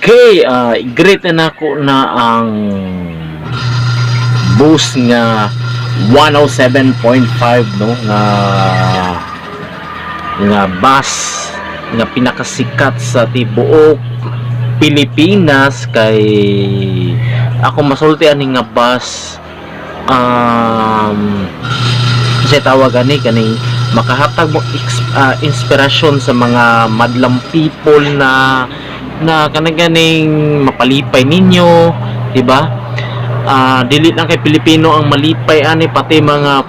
Okay, i-greet na nako na ang bus nga 107.5, no, nga nga bus nga pinakasikat sa tibuok Pilipinas, kay ako masulti ani nga bus, kasi tawag ani kaning makahatag mo inspirasyon sa mga madlang people na na kanang ganing mapalipay ninyo, di ba? Dili lang kay Pilipino ang malipay ani, pati mga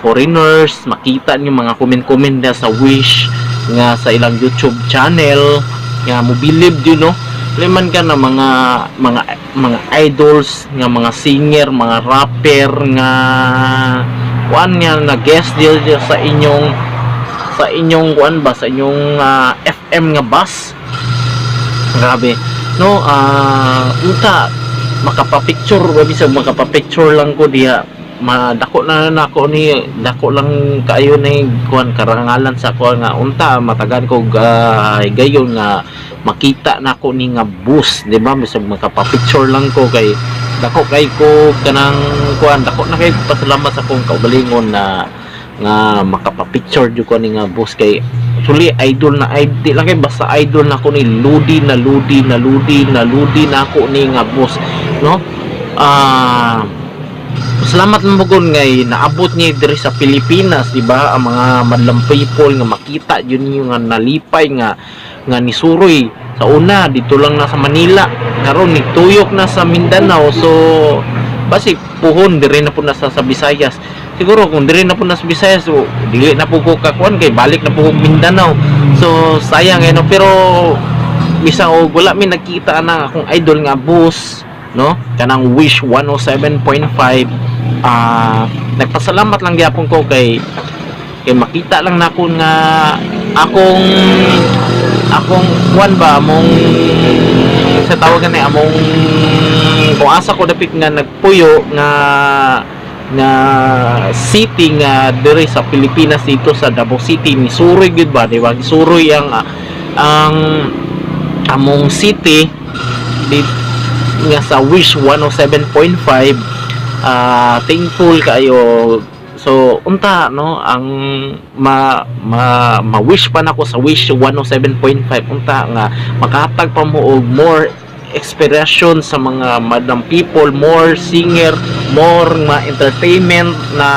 foreigners. Makita niyo mga comment-comment na sa Wish nga sa ilang YouTube channel nga mobilib din, no? Liman ka na mga mga mga idols nga mga singer, mga rapper nga kuan nga na guest deal sa inyong kuan ba, sa inyong FM nga bus. Grabe, no? Unta makapapicture ba, bisag makapapicture lang ko diha, madako na nako ni, dako lang kaayo ni kuan karangalan sa kuan nga unta matagan ko gayon nga makita nako ni nga bus, di ba? Bisag makapapicture lang ko, kay dako kay ko kanang kuan, dako na kay pasalamat sa akong kaugalingon na nga makapapicture jud ko ni nga bus, kay actually idol na idol, di lang kay basta idol na ko ni, ludi na ludi na ludi na ludi na ako ni nga bus, no? Salamat mo gud ngay naabot niya diri sa Pilipinas, di ba? Ang mga madlang people nga makita yun yung nga nalipay nga nga nisuroy sa una dito lang na sa Manila, karon nituyok na sa Mindanao. So basi puhon diri na po na sa Visayas. Siguro kung diri na po na sa Visayas, so, dili na po ko kakuan kay balik na po ko Mindanao. So sayang eh, no? Pero bisan og wala mi nagkita na akong idol nga bus, no, kanang Wish 107.5, nagpasalamat lang gyapon ko kay kay makita lang nako nga akong akong kuan ba, among sa tawagan ni among kung asa ko dapit nga nagpuyo nga nga city nga diri sa Pilipinas, dito sa Davao City, ni suroy gyud ba, di ba? Gisuroy ang among city di nga sa Wish 107.5. Thankful kayo. So unta, no, ang ma ma ma-wish pa nako sa Wish 107.5, unta nga makahatag pa mo og more expression sa mga madlang people, more singer, more ma entertainment na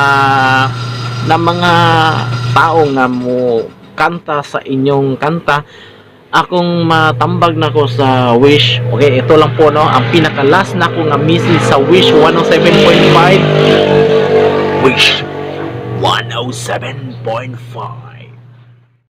na mga tao nga mo kanta sa inyong kanta. Akong matambag nako sa Wish. Okay, ito lang po, no, ang pinaka last na ko nga message sa Wish 107.5. Wish 107.5.